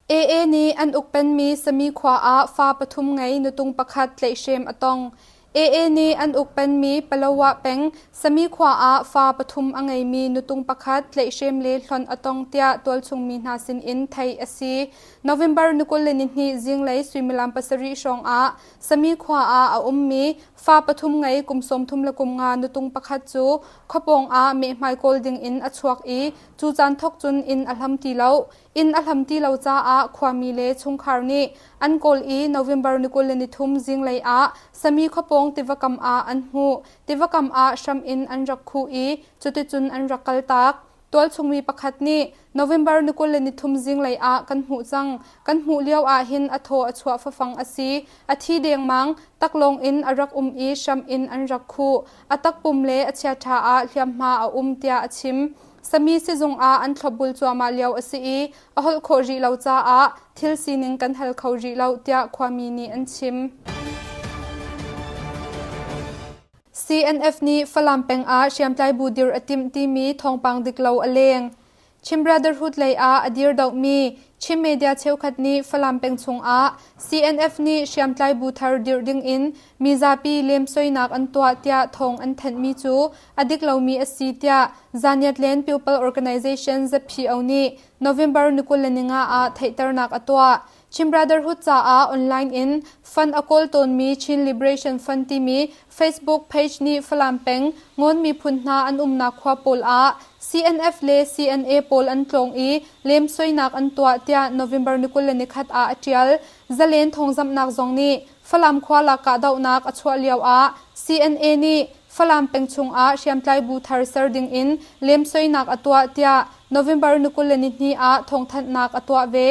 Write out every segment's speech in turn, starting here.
AA nih an ukpenmi Sami khua ah fa pathum ngei nutung pakhat tlaihhrem a tong. AA nih an ukpenmi Palawa peng Sami khua ah fa pathum a ngeimi nutung pakhat tlaihhrem le hlonh a tong tiah tualchung mi hna sinin theih a si. November ni 22 zinglei suimilam pasarih hrawng ah Sami khua ah a ummi fa pathum ngei kum 33 le kum nga nutung pakhat cu khuapawng ah mehmai kawl ding in a chuak i cu caan thawk cun inn a hlam ti lo. Inn a hlam ti lo caah khuami le chungkhar nih an kawl i November ni 23 zinglei ah Sami khuapawng tiva kam ah an hmuh. Tiva kam ah hram in an rak khuh i cuticun an rak kaltak. Tualchung mi pakhat nih November ni 23 zinglei ah kan hmuh cang. Kan hmuh lio ah hin a thaw a chuah fafang a si. A thi dengmang, taklawng in a rak um i hram in an rak khuh. A takpum le a chiaṭha ah hliamhma a um tiah a chim. Sami sizung ah an thlopbul cuahmah lio a si i a holh khawh rih lo caah thil sining kan hal kho rih lo tiah khuami nih an chim. CNF nih Falam peng ah hriamtlai bu dir a timh timi thawngpang dik lo a leng. Chin Brotherhood lei ah a dir dohmi Chin media cheukhat nih Falam peng chungah CNF nih hriamtlai bu thar dirh dingin mizapi lemsoinak an tuah tiah thawng an thanhmi cu a dik lomi a si tiah Zaniatlen People Organization ZPO nih November ni 25 ah theihternak a tuah. Chin Brotherhood caah online in fund a kawl tawnmi Chin Liberation Fund timi Facebook page nih Falam peng Ngawn miphun hna an umnak khua pawl ah CNF le CNA pawl an tlawng i lemsoinak an tuah tiah November ni 21 ah a ṭial. Zalen thawngzamhnak zong nih Falam khua lak kahdohnak a chuah lio ah CNA nih Falam peng chungah hriamtlai bu thar ser dingin lemsoinak a tuah tiah November ni 22 ah thawngthanhnak a tuah ve.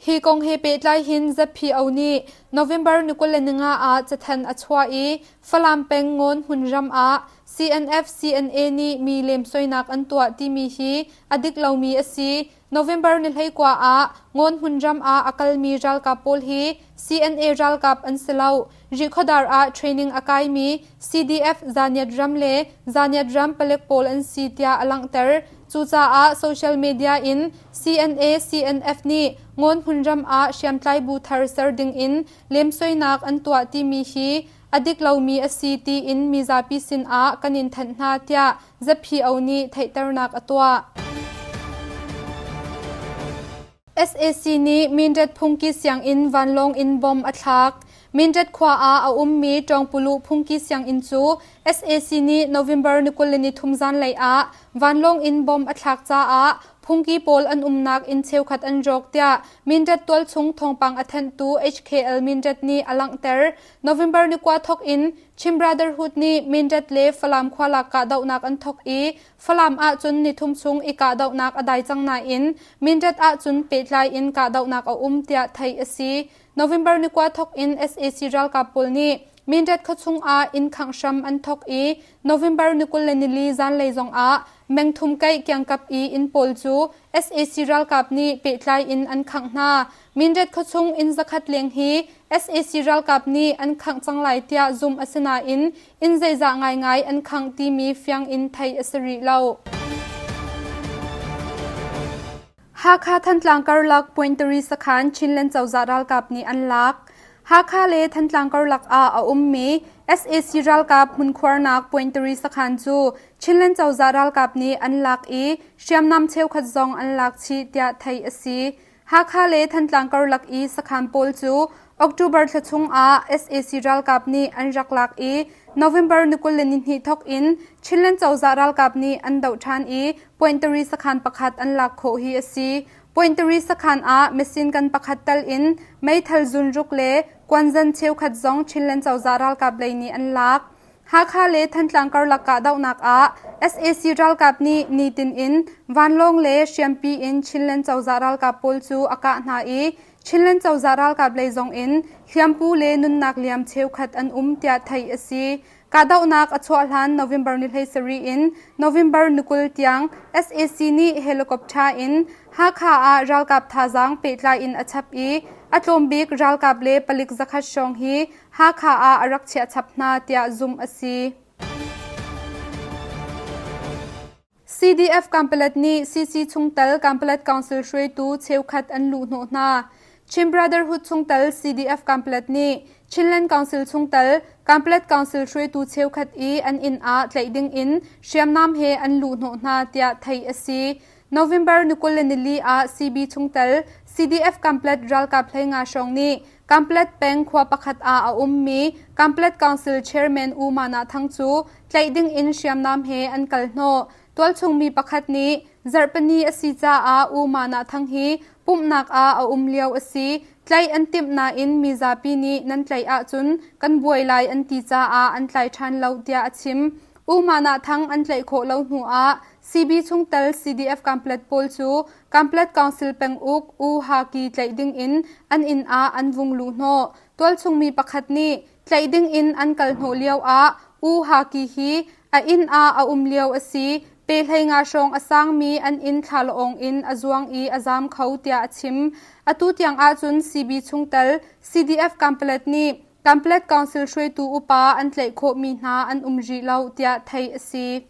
Hi kong he pehtlai hin ZPO nih November ni 25 ah cathanh a chuah i Falam peng Ngawn hmunram ah CNF CNA nih mi lemsoinak an tuah timi hi a dik lomi a si. November ni 19 ah Ngawn hmunram ah a kalmi ralkap pawl hi CNA ralkap an si lo. Rihkhawdar ah training a kaimi CDF Zaniat ram le Zaniat ram palek pawl an si tiah a langhter. Cucaah social media in CNA CNF nih Ngawn hmunram ah hriamtlai bu thar ser dingin lemsoinak an tuah timi hi a dik lomi a si tiin mizapi sin ah kan in thanh hna tiah ZPO nih theihternak a tuah. Sac nih Mindat phungki sianginn vanlawng in bomb a thlak. Mindat khua ah a ummi Ṭawngpuluh phungki sianginn cu sac nih November ni 23 zanlei ah vanlawng in bomb a thlak caah phungki pawl an umnak inn cheukhat an rawk tiah Mindat tualchung thawngpang a thanhtu HKL Mindat nih a langhter. November ni kua thawk in Chin Brotherhood nih Mindat le Falam khua lak kahdohnak an thawk i Falam ahcun nithum chung i kahdohnak a dai cang nain Mindat ahcun pehtlai in kahdohnak a um tiah theih a si. November ni kua thawk in sac ralkap pawl nih Mindat khuachung ah inn khangh hram an thawk i November ni 24 zanlei zong ah mengthum kaih kiangkap i inn pawl cu sac ralkap nih pehtlai in an khangh hna. Mindat khuachung inn zakhat leng hi sac ralkap nih an khangh cang lai tiah zumh a si nain inn zeizah ngaingai an khangh timi fiang in theih a si rih lo. Hakha Thantlang karlak Point Three sakhan Chinland cozah ralkap nih an lak. Hakha le Thantlang karlak ah a ummi sac ralkap hmunkhuarnak Point Three sakhan cu Chinland cozah ralkap nih an lak i hriamnam cheukhat zong an lak chih tiah theih a si. Hakha le Thantlang karlak i sakhan pawl cu October thla chung ah sac ralkap nih an rak lak i November ni 22 thawk in Chinland cozah ralkap nih an doh ṭhan i Point Three sakhan pakhat an lak khawh hi a si. Point Three sakhan ah machine gun pakhat tal in meithal zunruk le kuanzan cheukhat zong Chinland cozah ralkap lei nih an lak. Hakha le Thantlang karlak kahdohnak ah sac ralkap nih nitin in vanlawng le hriampi in Chinland cozah ralkap pawl cu a kah hna i Chinland cozah ralkap lei zong in hliampu le nunnak liam cheukhat an um tiah theih a si. Kahdohnak a chuah hlan November ni 17 in November ni 20 tiang sac nih helicopter in Hakha ah ralkap thazaang pehtlai in a chap i a tlawm bik ralkap le palik zakhat hrawng hi Hakha ah a rak chiah chap hna tiah zumh a si. CDF Kanpalet nih CC chungtel Kanpalet Council hruaitu cheukhat an luhhnawh hna. Chin Brotherhood chungtel CDF Kanpalet nih Chinland Council chungtel Kanpalet Council hruaitu cheukhat i an inn ah tlaih ding in hriamnam he an luhhnawh hna tiah theih a si. November ni 24 ah CB chungtel CDF Kanpalet ralkap 15 hrawng nih Kanpalet peng khua pakhat ah a ummi Kanpalet Council Chairman U Mana Thang cu tlaih ding in hriamnam he an kal hnawh. Tualchung mi pakhat nih zarhpini a si caah U Mana Thang hi pumhnak ah a um lio a si. Tlaih an timh nain mizapi nih nan tlaih ahcun kan buai lai an ti caah an tlai ṭhan lo tiah a chim. U Mana Thang an tlaih khawh lo hnu ah CB chungtel CDF Kanpalet pawl cu Kanpalet Council penguk U Ha Ki tlaih ding in an inn ah an vung luh hnawh. Tualchung mi pakhat nih tlaih ding in an kal hnawh lio ah U Ha Ki hi a inn ah a um lio a si. Pe 15 hrawng a sangmi an inn thlalawng in a zuang i a zaam kho tiah a chim. Atu tiang ahcun CB chungtel CDF Kanpalet nih Kanpalet Council hruaitu upa an tlaih khawhmi hna an um rih lo tiah theih a si.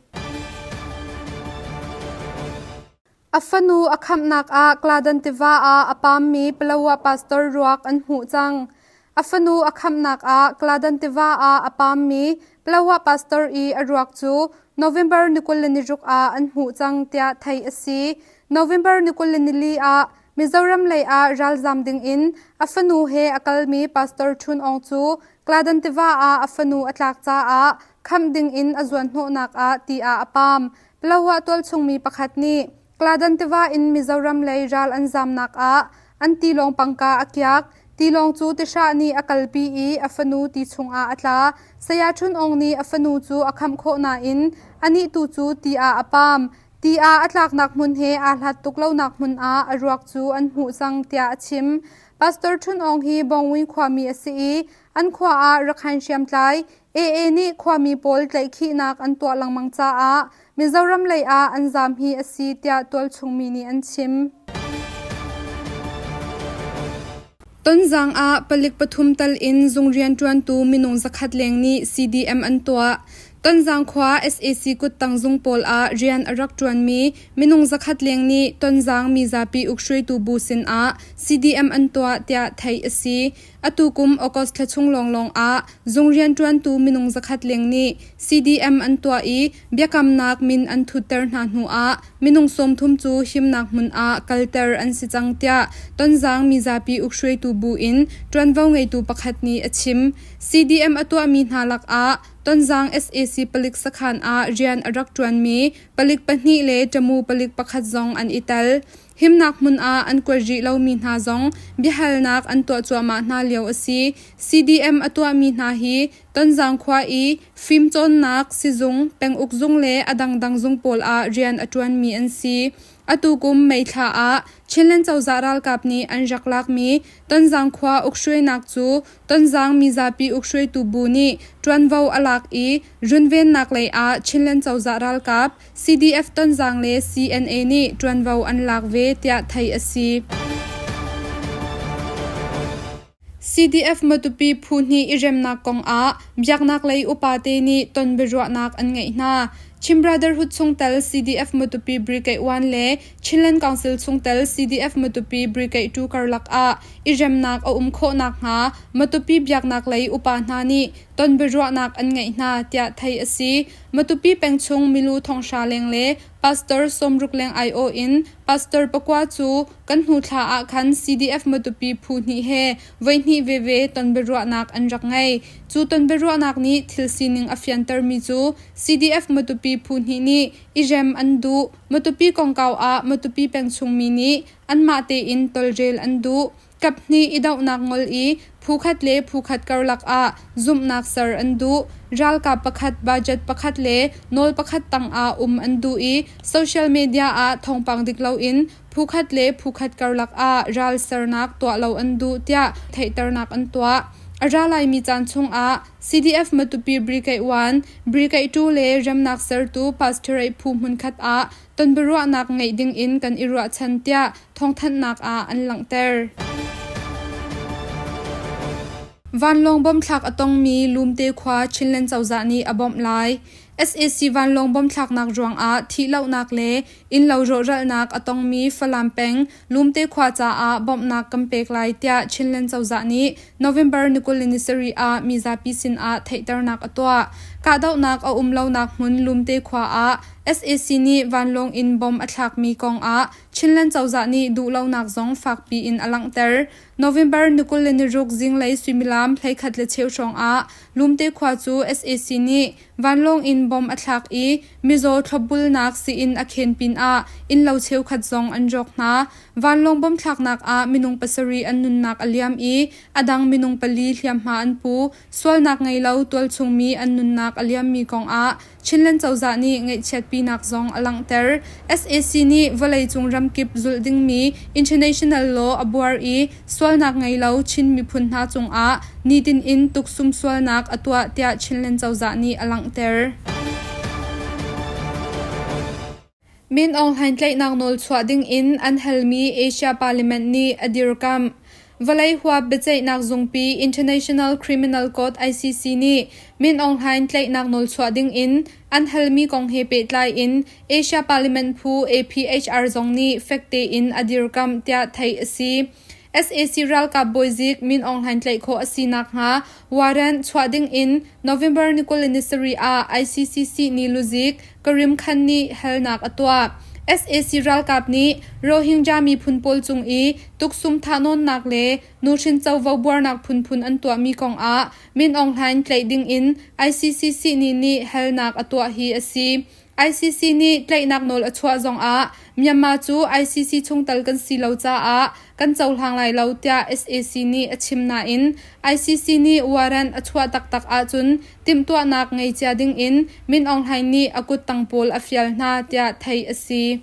A fanu a khamhnak ah Kladan tiva ah a pammi Palawa pastor ruak an hmuh cang. A fanu a khamhnak ah Kladan tiva ah a pammi Palawa pastor i a ruak cu November ni 26 ah an hmuh cang tiah theih a si. November ni 24 ah Mizoram lei ah ralzam ding in a fanu he a kalmi Pastor Htun Aung cu Kladan tiva ah a fanu a tlak caah khamh ding in a zuanhnawhnak ah ti ah a pam. Palawa tualchungmi pakhat nih Kladan tiva in Mizoram lei ral an zamnak ah an tilawng pangka a kiak. Tilawng cu tihrah nih a kalpi i a fanu ti chungah a tla. Saya Htun Aung nih a fanu cu a khamh khawh nain anih tu cu ti ah a pam. Ti ah a tlaknak hmun he aa hlat tuk lonak hmun ah a ruak cu an hmuh cang tiah a chim. Pastor Htun Aung hi Bawngwin khuami a si i an khua ah Rakhine hriamtlai AA nih khuami pawl tlaihkhihnak an tuah lengmang caah Mizoram lei ah an zaam hi a si tiah tualchungmi nih an chim. Tonzang ah palik pathum tal in zung rianṭuantu minung 100 leng nih CDM an tuah. Tonzang khua sac kuttang zung pawl ah rian a rak ṭuanmi minung 100 leng nih Tonzang mizapi ukhruaitu bu sinah CDM an tuah tiah theih a si. Atu kum August thla chung lawnglawng ah zung rianṭuantu minung 100 leng nih CDM an tuah i biakamnak min an thutter hna hnu ah minung 30 cu himnak hmun ah kalter an si cang tiah Tonzang mizapi ukhruaitu bu in ṭuanvo ngeitu pakhat nih a chim. CDM a tuahmi hna lakah Tonzang sac palik sakhan ah rian a rak ṭuanmi palik pahnih le Tamu palik pakhat zong an i tel. Himnak hmun ah an kuat rih lomi hna zong biahalnak an tuah cuahmah hna lio a si. CDM a tuahmi hna hi Tonzang khua i fimcawnnak sizung, penguk zung le a dangdang zung pawl ah rian a ṭuanmi an si. Atu kum May thla ah Chinland cozah ralkap nih an rak lakmi Tonzang khua ukhruainak cu Tonzang mizapi ukhruaitu bu nih ṭuanvo a lak i runvennak lei ah Chinland cozah ralkap CDF Tonzang le CNA nih ṭuanvo an lak ve tiah theih a si. CDF Matupi phu hnih i remnak kong ah biaknak lei upate nih ton biaruahnak an ngeih hna. Chin Brotherhood chungtel CDF Matupi Brigade 1 le Chinland Council chungtel CDF Matupi Brigade 2 karlak ah i remnak a um khawh nakhnga Matupi biaknak lei upa hna nih ton biaruahnak an ngeih hna tiah theih a si. Matupi peng chung milu 5,000 leng le pastor 60 leng aiawh in pastor pakua cu kan hnu thla ah khan CDF Matupi phu hnih he voihnih veve ton biaruahnak an rak ngei. Cu ton biaruahnak nih thil sining a fiantermi cu CDF Matupi phu hnih nih i rem an duh. Matupi kongkau ah Matupi peng chungmi nih anmah tein tawlrel an duh. Kaphnih i dohnak ngol i phukhat le phukhat karlak ah zumhnak ser an duh. Ralkap pakhat, budget pakhat le nawl pakhat tangah um an duh i social media ah thawngpang dik loin phukhat le phukhat karlak ah ral sernak tuah lo an duh tiah theihternak an tuah. A ra laimi caan chungah CDF Matupi Brigade 1, Brigade 2 le remnak sertu pastorate phu hmunkhat ah tonbiaruahnak ngeih dingin kan i ruahchan tiah thawngthanhnak ah an langhter. Vanlawng bomthlak a tongmi Lumte khua Chinland cozah nih a bawmh lai. Sac vanlawng bomb thlaknak ruangah thihlohnak le innlo rawhralhnak a tongmi Falam peng Lumte khua caah bawmhnak kan pek lai tiah Chinland cozah nih November ni 27 ah mizapi sinah theihternak a tuah. Kahdohnak a um lonak hmun Lumte khua ah sac nih vanlawng in bomb a thlakmi kong ah Chinland cozah nih duhlonak zong fakpi in a langhter. November ni 26 zinglei suimilam 11:15 hrawng ah Lumte khua cu sac nih vanlawng in bomb a thlak i mizaw thlopbulnak sii-inn a khen pinah innlo cheukhat zong an rawk hna. Vanlawng bomb thlaknak ah minung pasarih an nunnak a liam i a dang minung pali hliamhma an pu. Sualnak ngei lo tualchung mi an nunnak a liammi kong ah Chinland cozah nih ngaihchiatpinak zong a langhter. Sac nih vawleicung ramkip zulh dingmi international law a buar i sualnak ngei lo Chin miphun hna cungah nitin in tuksum sualnak a tuah tiah Chinland cozah nih a langhter. Min Aung Hlaing tlaihnak nawl chuah dingin an halmi Asia Parliament nih a dirkamh. Vawlei huap biaceihnak zungpi International Criminal Court ICC nih Min Aung Hlaing tlaihnak nawl chuah dingin an halmi kong he pehtlai in Asia Parliament phu APHR zong nih fek tein a dirkamh tiah theih a si. Sac ralkap bawizik Min Aung Hlaing tlaih khawh a si nakhnga warrant chuah dingin November ni 27 ah ICC sihni luzik Karim Khan nih halnak a tuah. Sac ralkap nih Rohingya miphun pawl cung i tuksum thahnawnnak le nuhrin covo buarnak phunphun an tuahmi kongah Min Aung Hlaing tlaih dingin ICC sihni nih halnak a tuah hi a si. ICC nih tlaihnak nawl a chuah zongah Myanmar cu ICC chungtel kan si lo caah kan cohlang lai lo tiah sac nih a chim nain ICC nih warrant a chuah taktak ahcun timhtuahnak ngei cia dingin Min Aung Hlaing nih a kuttang pawl a fial hna tiah theih a si.